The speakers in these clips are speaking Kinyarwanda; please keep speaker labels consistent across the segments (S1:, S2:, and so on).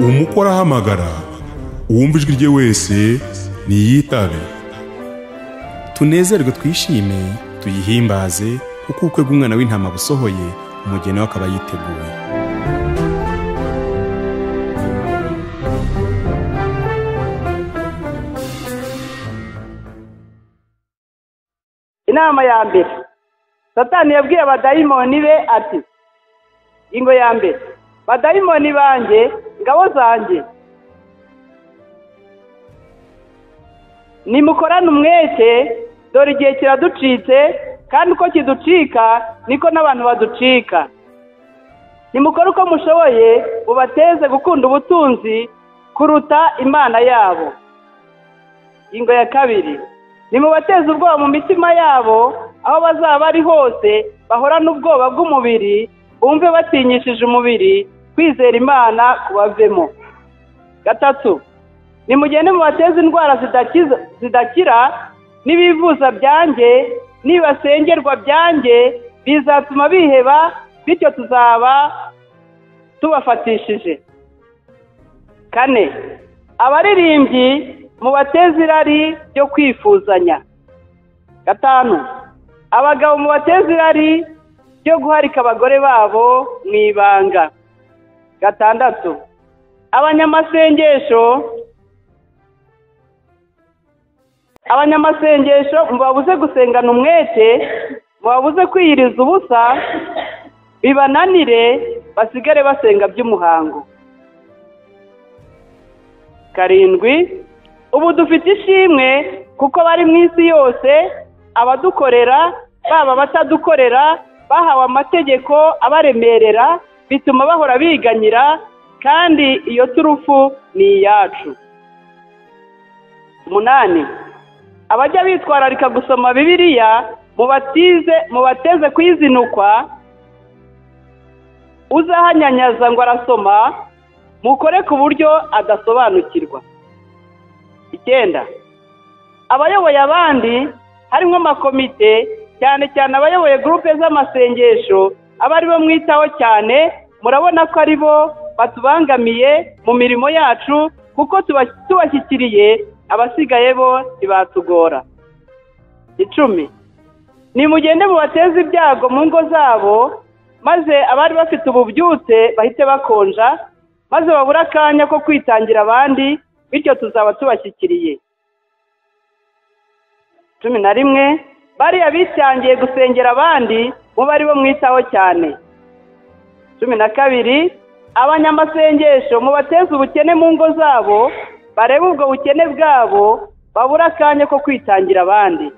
S1: Umukwe arahamagara, uwumva ijwi rye wese niyitabe.
S2: Tunezerwe twishime, tuyihimbaze, kuko ubukwe bw'Umwana w'Intama busohoye, umugeni we akaba yiteguye.
S3: Inama ya mbere, Satani yabwiye abadayimoni be ati: ingo ya mbere, badayimoni banjye, ngabo zanjye, nimukorane umwete, dore igihe kiraducitse, kandi uko kiducika niko n'abantu baducika. Nimukore uko mushoboye mubateze gukunda ubutunzi kuruta Imana yabo. Ingo ya kabiri, nimubateze ubwoba mu mitima yabo, aho bazaba bari hose bahorane ubwoba bw'umubiri, bumve batinyishije umubiri, kwizera Imana kubavemo. Gatatu, nimugende mubateze indwara zidakira, n'ibivuza byanjye, nibasengerwa byanjye, bizatuma biheba, bityo tuzaba tubafatishije. Kane, abaririmbyi mubateze irari ryo kwifuzanya. Gatanu, abagabo mubateze irari ryo guharika abagore babo mu ibanga. Gatandatu, abanyamasengesho mubabuze gusengana umwete, mubabuze kwiyiriza ubusa, bibananire, basigare basenga by'umuhango. Karindwi, ubu dufite ishimwe kuko bari mu isi yose, abadukorera baba batadukorera, bahawe amategeko abaremerera, bituma bahora biganyira, kandi iyo turufu ni iyacu. Umunani, abajya bitwararika gusoma Bibiliya mubateze kwizinukwa, uzahanyanyaza ngo arasoma, mukore ku buryo adasobanukirwa. 9, abayoboye abandi harimo amakomite, cyane cyane abayoboye groupe z'amasengesho, abari bo mwitaho cyane, murabona ko ari bo batubangamiye mu mirimo yacu, kuko tubashyikiriye, abasigaye bo ntibatugora. 10, nimugende mubateze ibyago mu ngo zabo, maze abari bafite ububyutse bahite bakonja, maze babura akanya ko kwitangira abandi, bityo tuzaba tubashyikiriye. 11, bariya bitangiye gusengera abandi, mube ari bo mwitaho cyane. 12, abanyamasengesho mubateze ubukene mu ngo zabo, barebe ubwo bukene bwabo, babura akanya ko kwitangira abandi.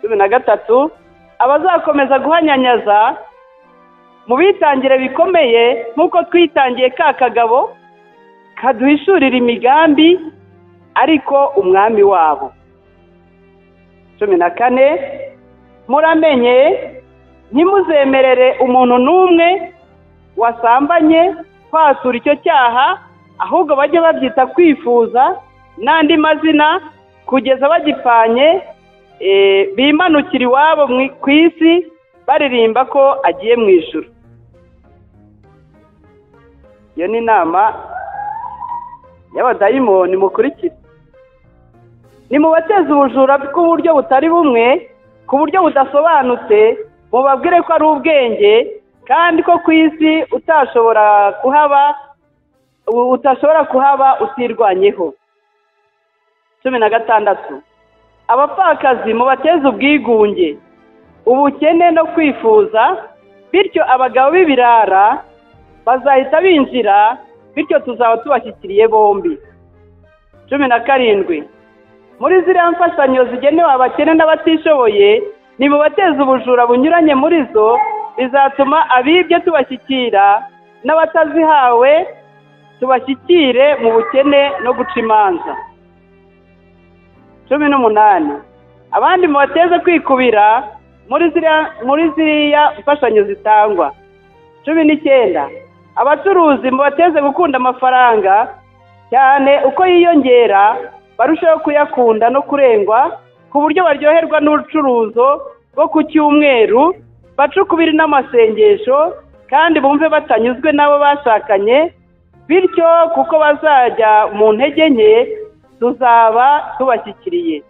S3: 13, abazakomeza guhanyanyaza mubitangire bikomeye, nk'uko twitangiye ka kagabo kaduhishurira imigambi, ariko umwami wabo. 14, muramenye ntimuzemerere umuntu n'umwe wasambanye kwasura icyo cyaha, ahubwo bajye babyita kwifuza n'andi mazina, kugeza bagipfanye, bimanukira iwabo ku isi, baririmba ko agiye mu ijuru. Iyo ni inama y'abadayimoni mukurikira. Nimubateze ubujura bw'uburyo butari bumwe, ku buryo budasobanutse, mubabwire ko ari ubwenge, kandi ko ku isi utashobora kuhaba utirwanyeho. 16, abapfakazi mubateze ubwigunge, ubukene no kwifuza, bityo abagabo b'ibirara bazahita binjira, bityo tuzaba tubashyikiriye bombi. 17, muri ziriya mfashanyo zigenewe abakene n'abatishoboye, nimubateze ubujura bunyuranye muri zo, bizatuma abibye tubashyikira, n'abatazihawe tubashyikire mu bukene no guca imanza. 18, abandi mubateze kwikubira muri ziriya mfashanyo zitangwa. 19, abacuruzi mubateze gukunda amafaranga cyane, uko yiyongera barushaho kuyakunda no kurengwa, ku buryo baryoherwa n'ubucuruzo bwo ku cyumweru, bacukubiri n'amasengesho, kandi bumve batanyuzwe n'abo bashakanye, Bityo kuko bazajya mu ntege nke, tuzaba tubashyikiriye.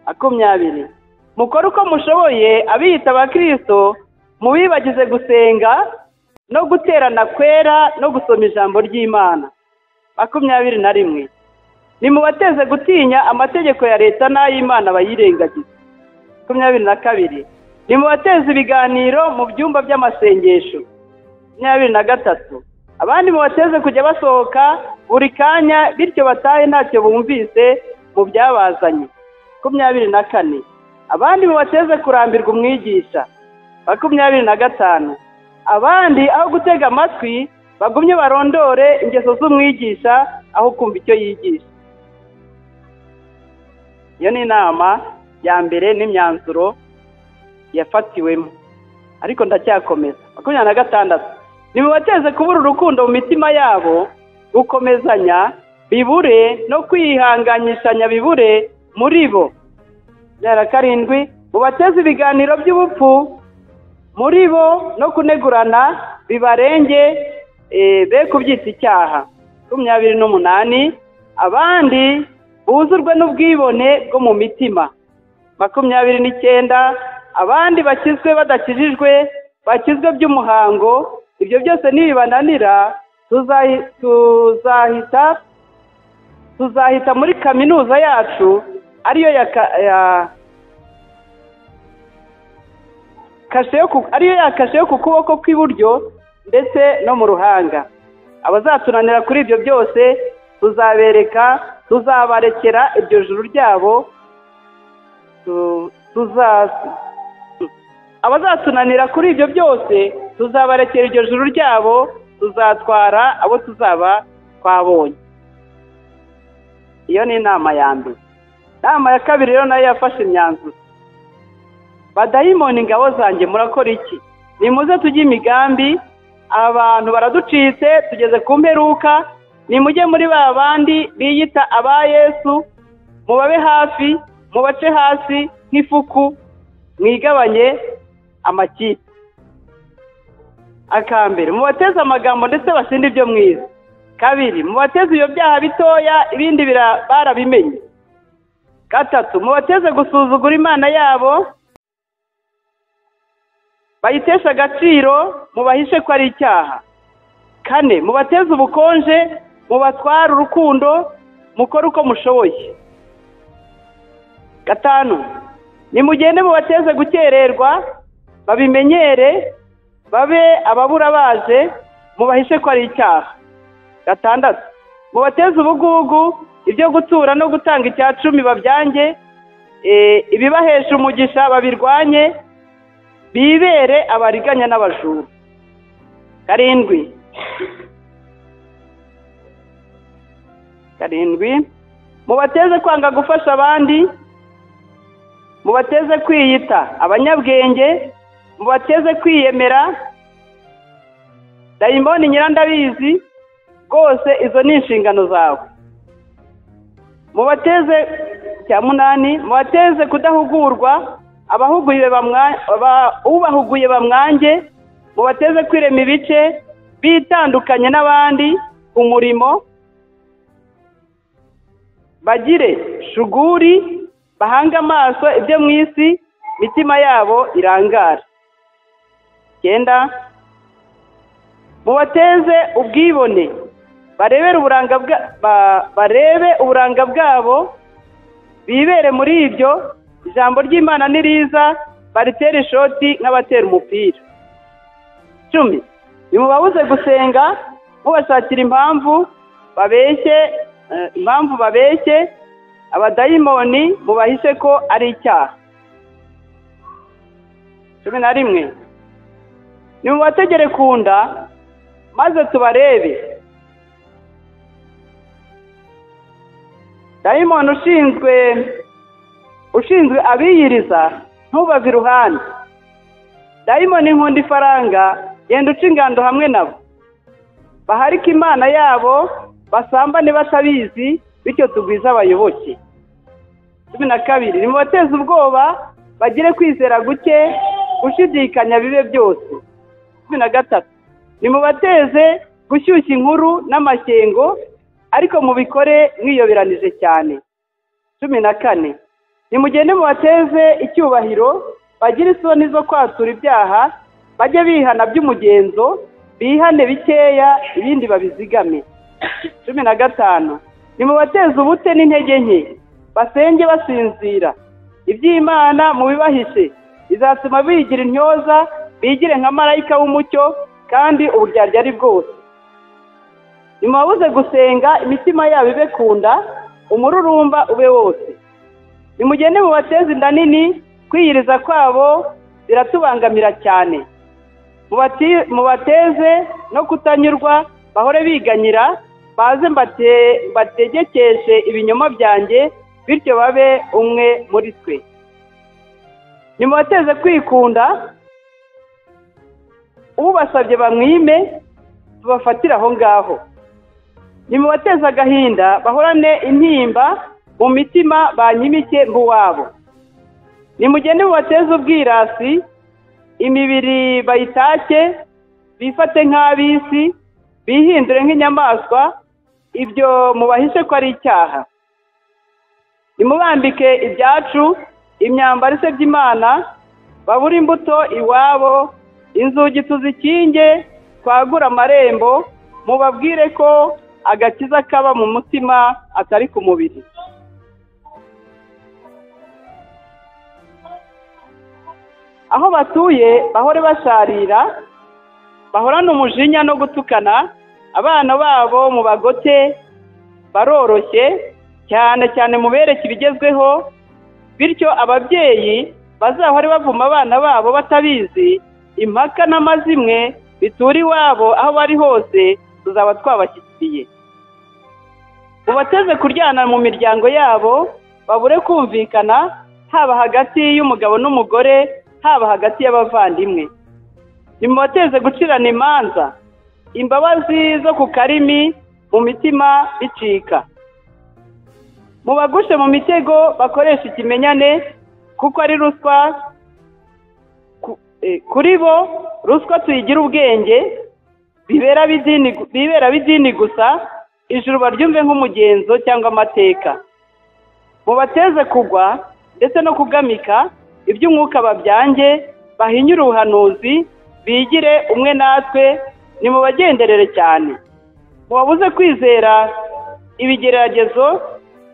S3: 20. Mukore uko mushoboye abiyita abakristo mubibagize gusenga no guterana kwera no gusoma ijambo ry'Imana. 21. Nimubateze gutinya amategeko ya leta n'ay'Imana bayirengagiza. 22. Nimubateze ibiganiro mu byumba by'amasengesho. 23. Abandi mubateze kujya basohoka buri kanya, bityo batahe ntacyo bumvise mu byabazanye. 24. Abandi mubateze kurambirwa umwigisha. 25. Abandi aho gutega amatwi bagumye barondore ingeso z'umwigisha aho kumva icyo yigisha. Iyo ni inama ya mbere n'imyanzuro yafatiwemo, ariko ndacyakomeza. 26. Nimubateze kubura urukundo mu mitima yabo, gukomezanya bibure no kwihanganyishanya bibure muri bo. 27. Mubateze ibiganiro by'ubupfu muri bo no kunegurana bibarenge, be kubyita icyaha. 28. Abandi buzurwe n'ubwibone bwo mu mitima. 29. Abandi bakizwe badakijijwe, bakizwe by'umuhango. Ibyo byose nibibananira, tuzahita muri kaminuza yacu ariyo ya kashe yo ku kuboko kw'iburyo ndetse no mu ruhanga. Abazatunanira kuri ibyo byose tuzabereka, tuzabarekera iryo juru ryabo. Abazatunanira kuri ibyo byose tuzabarekera iryo juru ryabo, tuzatwara abo tuzaba twabonye. Iyo ni inama ya mbere. Inama ya kabiri rero nayo yafashe imyanzuro. Badayimoni ingabo zanjye, murakora iki? Nimuze tujye imigambi, abantu baraducitse, tugeze ku mperuka. Nimujye muri ba bandi biyita aba Yesu, mubabe hafi, mubace hasi nk'ifuku, mwigabanye amakipe. Akambere, mubateze amagambo ndetse basinde ibyo mwiza. 2. Mubateze ibyo byaha bitoya, ibindi barabimenye. 3. Mubateze gusuzugura Imana yabo, bayitesha agaciro, mubahishe ko ari icyaha. 4. Mubateze ubukonje, mubatware urukundo, mukore uko mushoboye. 5. Nimugende mubateze gukererwa, babimenyere, babe ababura baje, mubahishe ko ari icyaha. 6. Mubateze ubugugu, ibyo gutura no gutanga icya 10 babyange, ibibahesha umugisha babirwanye, bibere abariganya n'abajura. 7. Mubateze kwanga gufasha abandi, mubateze kwiyita abanyabwenge, mubateze kwiyemera. Dayimoni nyirandabizi rwose, izo ni inshingano zawe. Mubateze cya 8, mubateze kudahugurwa, abahuguye ubahuguye bamwange, mubateze kwirema ibice bitandukanye n'abandi ku murimo, bagire shuguri, bahanga amaso ibyo mu isi, mitima yabo irangara. 9. Mubateze ubwibone, barebe uburanga bwabo, bibere muri ibyo. Ijambo ry'Imana niriza, baritere ishoti nk'abatera umupira. 10. Nimubabuze gusenga, mubashakira impamvu babeshye, abadayimoni mubahishe ko ari icyaha. 11. Nimubategere kunda maze tubarebe. Dayimoni ushinzwe abiyiriza, ntubave iruhande. Dayimoni nkunda ifaranga, genda uca ingando hamwe nabo, baharike Imana yabo, basambane batabizi, bityo tugwize abayoboke. 12. Nimubateze ubwoba, bagire kwizera guke, gushidikanya bibe byose. 13. Nimubateze Gushyushya inkuru n'amashyengo, ariko mubikore mwiyoberanije cyane. 14. Nimugende mubateze icyubahiro, bagire isoni zo kwatura ibyaha, bajye bihana by'umugenzo, bihane bikeya ibindi babizigame. 15. Nimubateze ubute n'intege nke, basenge basinzira. Iby'Imana mubibahishe, bizatuma bigira intyoza, bigire nka marayika w'umucyo, kandi uburyarya ari bwose. Nimubabuze gusenga, imitima yabo ibe kunda, umururumba ube wose. Nimugende mubateze inda nini, kwiyiriza kwabo biratubangamira cyane. Mubateze no kutanyurwa, bahore biganyira, baze mbategekeshe ibinyoma byanjye, bityo babe umwe muri twe. Nimubateze kwikunda, ubasabye bamwime, tubafatire aho ngaho. Nimubateze agahinda, bahorane intimba mu mitima, banyimike mbuwabo. Nimugende mubateze ubwirasi, imibiri bayitake, bifate nk'ab'isi, bihindure nk'inyamaswa, ibyo mubahishe ko ari icyaha. Nimubambike ibyacu, imyambaro isebya Imana, babure imbuto iwabo, inzugi tuzikinge, twagura amarembo, mubabwire ko agakiza kaba mu mutima atari ku mubiri. Aho batuye bahore basharira, bahorane umujinya no gutukana, abana babo mubagote baroroshye, cyane cyane mubereke ibigezweho, bityo ababyeyi bazahore bavuma abana babo batabizi, impaka n'amazimwe bitura iwabo aho bari hose, tuzaba twabashyigikiye. Mubateze kuryana mu miryango yabo, babure kumvikana, haba hagati y'umugabo n'umugore, haba hagati y'abavandimwe. Nimubateze gucirana imanza, imbabazi zo ku karimi, mu mitima bicika. Mubagushe mu mitego bakoresha ikimenyane, kuko ari ruswa kuri bo. Ruswa tuyigira ubwenge, bibera bidini gusa, ijuru baryumve nk'umugenzo cyangwa amateka. Mubateze kugwa ndetse no kugamika, iby'umwuka babyange, bahinyure ubuhanuzi, bigire umwe natwe, nimubagenderere cyane. Mubabuze kwizera ibigeragezo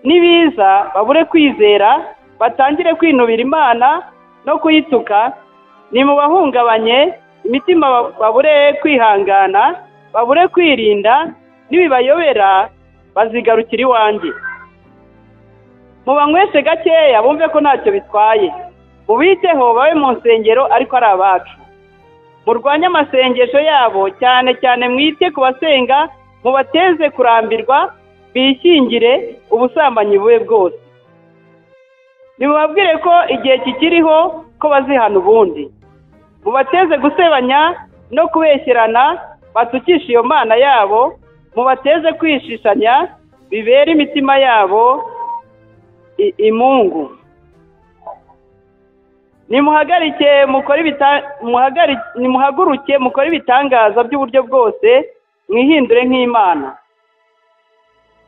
S3: nibiza, babure kwizera, batangire kwinubira Imana no kuyituka. Nimubahungabanye imitima, babure kwihangana, babure kwirinda, nibibayobera bazigarukira iwanjye. Mubanyweshe gakeya bumve ko ntacyo bitwaye, mubiteho babe mu nsengero ariko ari abacu. Murwanye amasengesho yabo, cyane cyane mwite ku basenga, mubateze kurambirwa, bishyingire ubusambanyi bube bwose. Nimubabwire ko igihe kikiriho ko bazihana ubundi. Mubateze gusebanya no kubeshyerana, batukisha iyo Mana yabo, mubateze kwishishanya, bibere imitima yabo imungu. Nimuhagarike nimuhaguruke mukore ibitangaza by'uburyo bwose, mwihindure nk'Imana.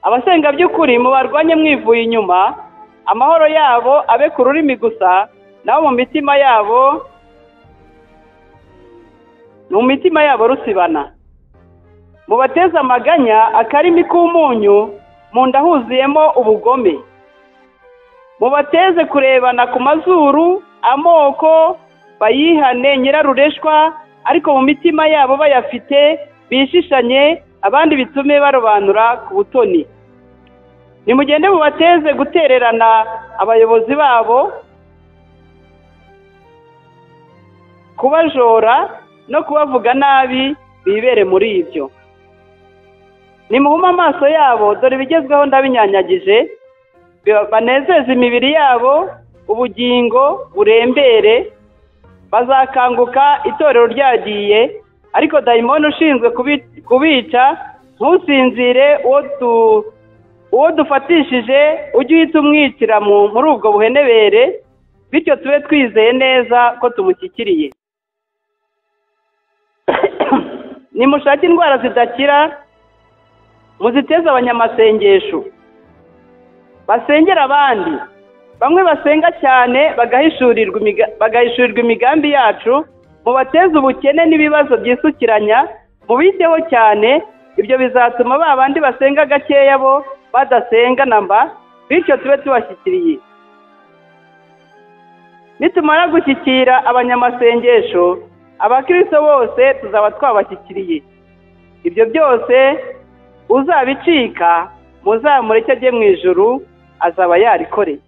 S3: Abasenga by'ukuri mubarwanye mwivuye inyuma, amahoro yabo abe ku rurimi gusa, naho mu mitima yabo rusibana. Mubateze amaganya, akarimi k'umunyu, mu nda huzuyemo ubugome. Mubateze kurebana ku mazuru, amoko bayihane nyirarureshwa, ariko mu mitima yabo bayafite, bishishanye, abandi bitume barobanura ku butoni. Nimugende mubateze gutererana abayobozi babo, kubajora no kubavuga nabi, bibere muri ibyo. Nimuhuma amaso yabo, dore ibigezweho ndabinyanyagije, banezeze imibiri yabo, ubugingo burembere, bazakanguka itorero ryagiye, ariko dayimoni ushinzwe kubica, ntusinzire, uwo dufatishije ujye uhita umwicira muri ubwo buhenebere, bityo tube twizeye neza ko tumushyikiriye. Nimushake indwara zidakira muziteze abanyamasengesho, basengera abandi. Bamwe basenga cyane bagahishurirwa imigambi yacu, mubateze ubukene n'ibibazo byisukiranya, mubiteho cyane. Ibyo bizatuma ba bandi basenga gakeya bo badasenga namba, bityo tube tubashyikiriye. Nitumara gushyikira abanyamasengesho, abakristo bose tuzaba twabashyikiriye. Ibyo byose uzabicika muzamureke ajye mu ijuru, azaba yarikoreye.